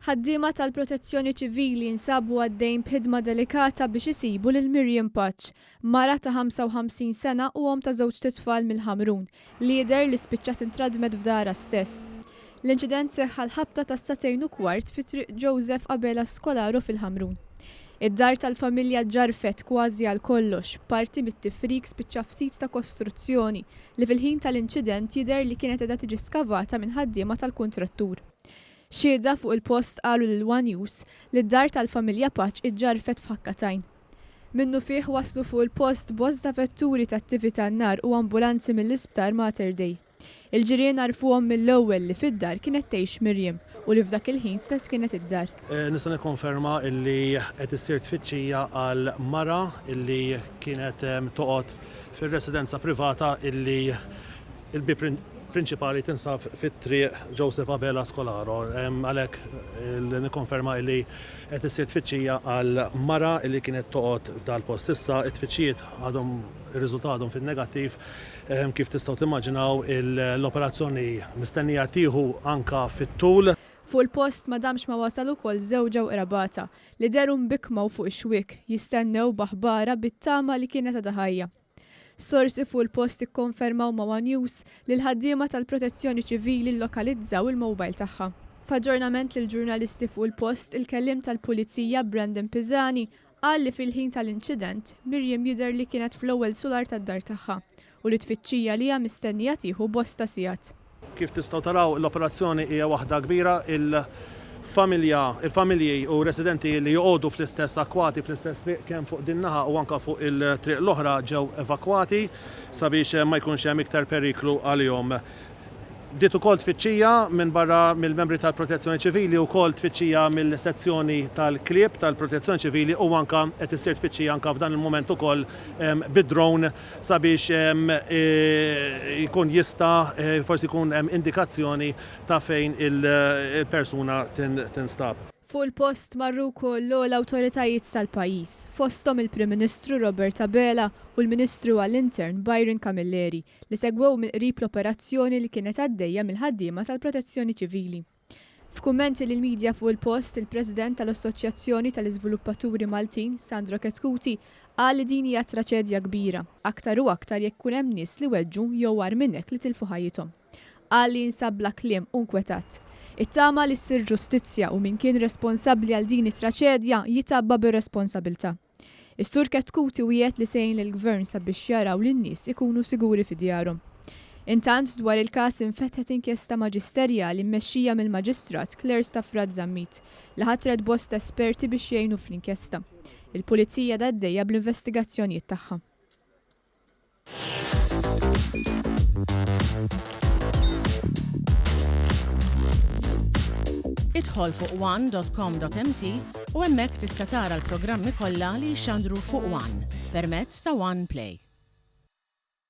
Ħaddiema tal-Protezzjoni Ċivili jinsabu għaddejn b'ħidma delikata biex isibu lil Miriam Pace, mara ta' 55 sena u omm ta' żewġt itfal mill-Ħamrun, li jidher li spiċċat intradmet f'darha stess. L-inċident seħħ għall-ħabta tas-sagħtejn u kwart fi Triq Joseph Abela Scolaro fil-Ħamrun. Id-dar tal-familja ġġarrfet kważi għal kollox, b'parti mit-tifrik spiċċa f'sit ta' kostruzzjoni li fil-ħin tal-inċident jidher li kienet qiegħda tiġi skavata minn ħaddiema tal-kuntrattur. Xhieda fuq il-post qalu lil one News li d-dar tal-familja Pace iġġarrfet f'ħakka t'għajn. Minnufih waslu fuq il-post bosta vetturi tat-tifi tan-nar u ambulanzi mill-Isptar Mater Dei. Il-ġirien għarfuhom mill-ewwel li fid-dar kienet tgħix Miriam u li f'dak il-ħin setgħet kienet id-dar. Nista' nikkonferma illi qed issir tfittxija għal mara illi kienet toqgħod fir-residenza privata illi l-bieb prinċipali tinsab fit-Triq Joseph Abela Scolaro. Għalhekk nikkonferma illi qed issir tfittxija għal mara illi kienet toqgħod f'dal-post. S'issa t-tfittxijiet għadhom irriżultaw għadhom fin-negattiv. Kif tistgħu timmaġinaw l-operazzjoni mistennija tieħu anke fit-tul. Fuq il-post ma damx ma wasal ukoll żewġha u qrabatha, li dehru mbikkma u fuq ix-xwiek, jistennew b'aħbarha bit-tama li kienet għadha ħajja. Sorsi fuq il-post ikkonfermaw ma' one News li l-ħaddiema tal-Protezzjoni Ċivili llokalizzaw il-mobile tagħha. F'aġġornament lill-ġurnalisti fuq il-post, il-kelliem tal-Pulizija Brandon Pisani qal li fil-ħin tal-inċident, Miriam jidher li kienet fl-ewwel sular tad-dar tagħha u li t-tfittxija għaliha mistennija tieħu bosta sigħat. Kif tistgħu taraw l-operazzjoni hija waħda kbira, il-familja, il-familji u residenti li joqogħdu fl-istess akkwati, fl-istess triq kemm fuq din naħa u anke fuq il-triq l-oħra ġew evakwati sabiex ma jkunx hemm iktar periklu għalihom. Bdiet ukoll tfittxija minn barra mill-membri tal-Protezzjoni Ċivili ukoll tfittxija mill-sezzjoni tal-klieb tal-Protezzjoni Ċivili u anke qed issir tfittxija anke f'dan il-mument ukoll bid-drone sabiex jkun jista' forsi jkun hemm indikazzjoni ta' fejn il-persuna tinstab. Fuq il-post marru wkoll l-ogħla awtoritajiet tal-pajjiż, fosthom il-Prim Ministru Robert Abela u l-Ministru għall-Intern Byron Camilleri li segwew mill-qrib l-operazzjoni li kienet għaddejja mill-ħaddiema tal-Protezzjoni Ċivili. F'kummenti lill-media fuq il-post, il-President tal-Assoċjazzjoni tal-Iżviluppaturi Maltin, Sandro Chetcuti, qal li din hija traċedja kbira, aktar u aktar jekk ikun hemm nies li weġġu jew agħar minn hekk li tilfu ħajjithom. Qal li jinsab bla kliem u nkwetat. Ittama li ssir ġustizzja u min kien responsabbli għal din it-traċedja jitgħabba bir-responsabilità. Is-Sur Chetcuti wiegħed li se jgħin lill-Gvern sabiex jaraw li n-nies ikunu siguri fi djarhom. Intant, dwar il-każ infetħet inkjesta maġisterjali mmexxija mill-Maġistrat Claire Stafrace Zammit, li ħatret bosta esperti biex jgħinu fl-inkjesta. Il-Pulizija għadha għaddejja bl-investigazzjonijiet tagħha. Idħol fuq one.com.mt u hemmhekk tista' tara l-programmi kollha li jixxandru fuq One permezz ta' One Play.